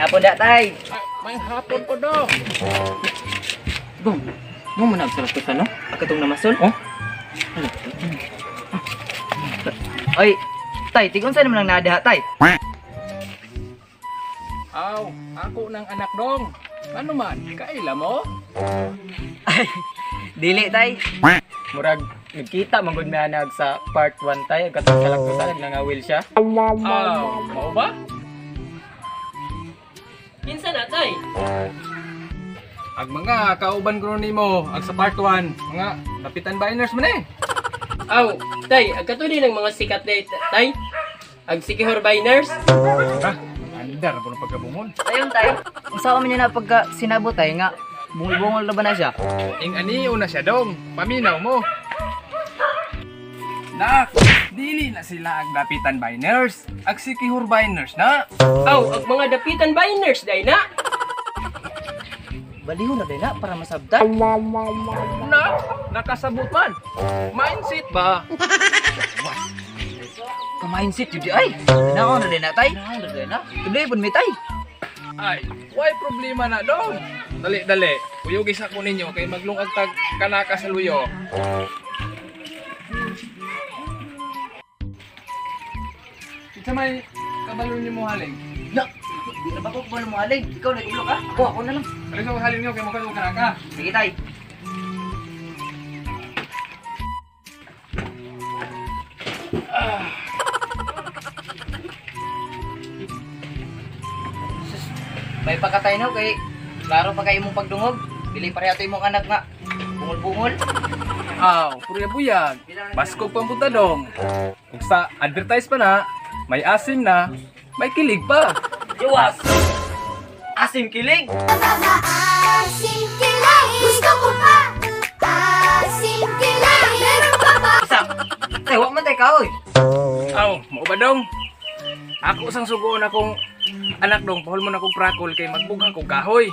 Hapon da, tay. May hapon po do. Bong, mo man nagsalakto no? Akatong namasol? Oh. Oy, tay, tigon sa naman ang nadaha, tay. Aw, ako ng anak dong. Ano man, kaila mo? Ay, dili, tay. Murag nagkita man gud mi sa part 1 tay katong salaktusan nangawil siya. Aw, mao ba? Kinsa na, tay? Ag mga kauban ko nimo ag sa part 1, mga dapitan biners man eh. Aw, tay, ag kato din ang mga sikat day, tay. Ag Sikihor Biners. Ha? Andar po ng pagkabungol. Tayon, tay. Unsa man niya na pagka sinabot, tay, nga bungol-bungol na ba na siya? Ing aniyo na siya dong, paminaw mo. Nak, dili na sila ang dapitan biners. Ag sikihor biners na. Aw, ag mga dapitan biners day na. Baliho na day na para masabtan. Nak, nakasabot man. Mindset ba? Kamainsit yun di ay. Naon na day na, tay. Naon na day na. Tuloy pud mi, tay. Ay, why problema na dong? Dali, dali. Kuyog isa ko ninyo kay maglungag tag kanaka sa luyo. Kita may kabalo niyo mo haling. Na, di na ba ko kabalo mo haling? Ikaw na iblo ka? Ako, ako na lang. Alis ako haling niyo kay mo kanaka. Sige, tay. Sus, may pagkatay no kay klaro pa kay imong pagdungog. Dili pareha to imong anak nga bungol-bungol. Aw, purya buyag. Baskog pampunta dong. Ug sa advertise pa na, may asim na, may kilig pa. Iwas. Asim kilig. Asim kilig. Gusto ko pa. Asim kilig. Meron pa ba? Isa. Tay, wa man tay kaoy. Aw, mao ba dong? Ako sang sugoon akong anak dong, pahol mo na kong prakol kay magbugha kong kahoy.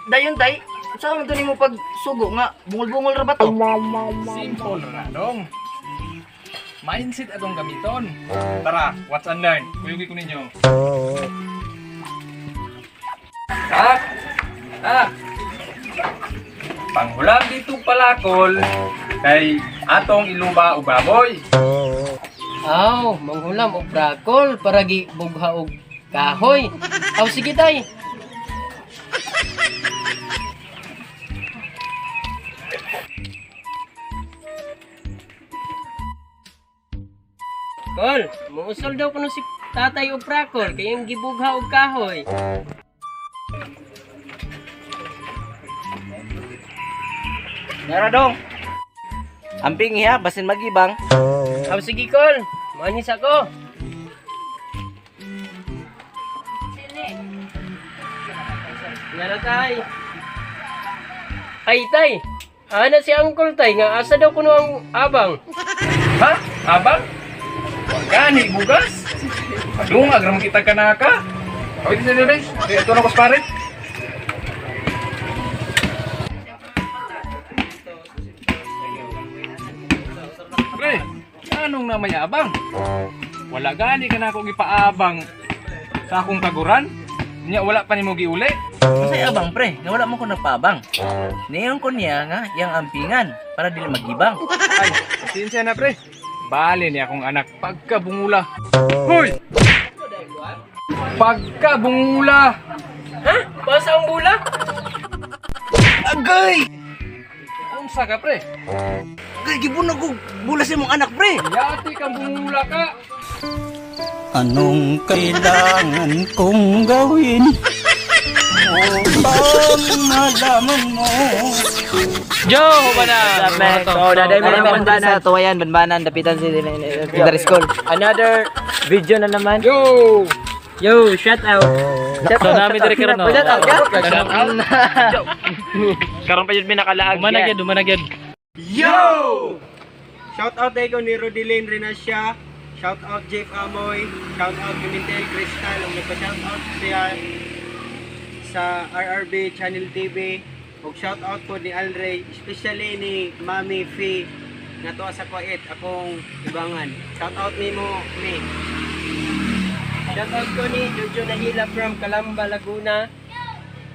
Dayon tay, sa man to nimo pagsugo nga bungol-bungol ra ba to? Simple ra dong. Mindset atong gamiton. Tara, watch and learn. Kuyugi ko ninyo. Tak! Tak! Panghulam dito palakol kay atong iluba o baboy. Aw, manghulam og brakol para gi bugha og kahoy. Aw, sige tay. Kol, muusol daw kuno si tatay og prakol kay ang gibugha og kahoy. Nara dong. Amping iha basin magibang. Aw, sige kol, manis ako. Ngara tay. Ay tay, ana si Uncle tay nga asa daw kuno ang abang. Ha? Abang? Gani bugas? Padungag ra man kita kanaka. Awit sa bebe. Ito na ko sa pare. Pre, anong na may abang? Wala gani ka na akong ipaabang sa akong kaguran. Nya wala pa nimo giuli. Masay abang pre, nga wala mo ko nagpaabang. Niyon ko niya nga yang ampingan para dili magibang. Ay, pasensya na pre. Bale ni akong anak pagkabungula. Hoy! Pagkabungula! Ha? Basa ang bula? Agay! Unsa ka pre? Agay gibunog og bulas imong anak pre. Yati kang bungula ka. Anong kailangan kong gawin upang malaman mo? Joe, ba na? So, daday mo naman sa tuwayan, banbanan, dapitan si Secondary School. Another video na naman. Yo! Yo, shout out. So nami dire karon no. Shout out ka? Shout out. Karon pa jud mi nakalaag. Humanag yun, humanag yun. Yo! Shout out ko ni Rodeline Renasia. Shout out Jeff Amoy. Shout out Pimentel Crystal. Ang nagpa-shout out siya sa RRB Channel TV. Ug shout out po ni Alray, especially ni Mami Fee nga tuwa sa Kuwait, akong ibangan. Shout out nimo, Mi. Shout out ko ni Jojo Nahila from Calamba, Laguna.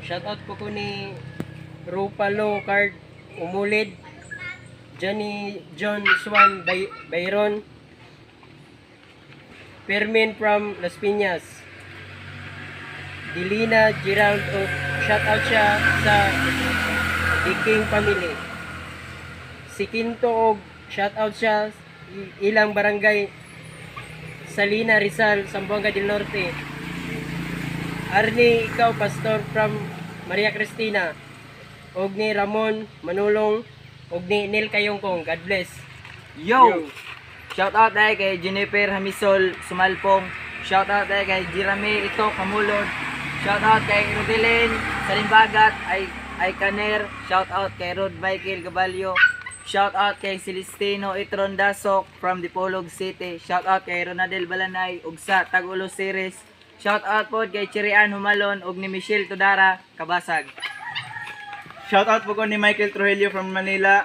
Shout out po ko ni Rupalo Card Umulid. Johnny John Swan Bayron. Fermin from Las Piñas. Dilina Gerald o shout out siya sa The King family. Si Quinto og shout out siya ilang barangay Salina Rizal, Zamboanga del Norte. Arnie, ikaw pastor from Maria Cristina. Og ni Ramon Manulong og ni Neil Kayongkong. God bless. Yo! Shout out dahil kay Jennifer Hamisol Sumalpong. Shout out dahil kay Jeremy Ito Kamulod. Shout out kay Rodelin Salimbagat ay ay Kaner. Shout out kay Rod Michael Gabalio. Shout out kay Celestino Itron Dasok from Dipolog City. Shout out kay Ronadel Balanay ug sa Tagulo Series. Shout out po kay Chirian Humalon ug ni Michelle Tudara Kabasag. Shout out po ko ni Michael Trujillo from Manila.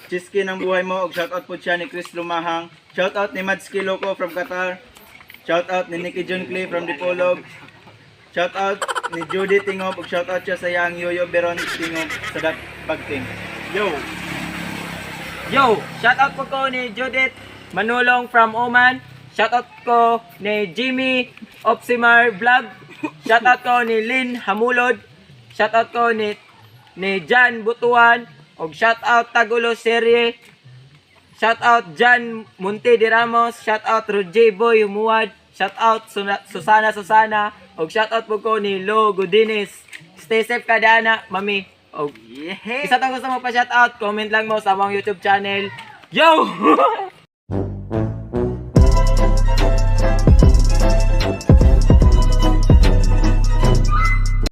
Chiski ng buhay mo ug shout out po siya ni Chris Lumahang. Shout out ni Mads Loco from Qatar. Shout out ni Nicky John Clay from Dipolog. Shout out ni Judy Tingob ug shout out siya sa iyang Yoyo Beron Tingob sa Dat Bagting. Yo! Yo! Shout out po ko ni Judith Manulong from Oman. Shout out ko ni Jimmy Opsimar Vlog. Shout out ko ni Lynn Hamulod. Shout out ko ni Jan Butuan. Og shout out Tagulo Serie. Shout out Jan Monte de Ramos. Shout out Roger Boy Umuad. Shout out Susana Susana. Og shout out po ko ni Lo Godines. Stay safe kada ana, mami. Og isa tong gusto mo pa shout out, comment lang mo sa among YouTube channel. Yo!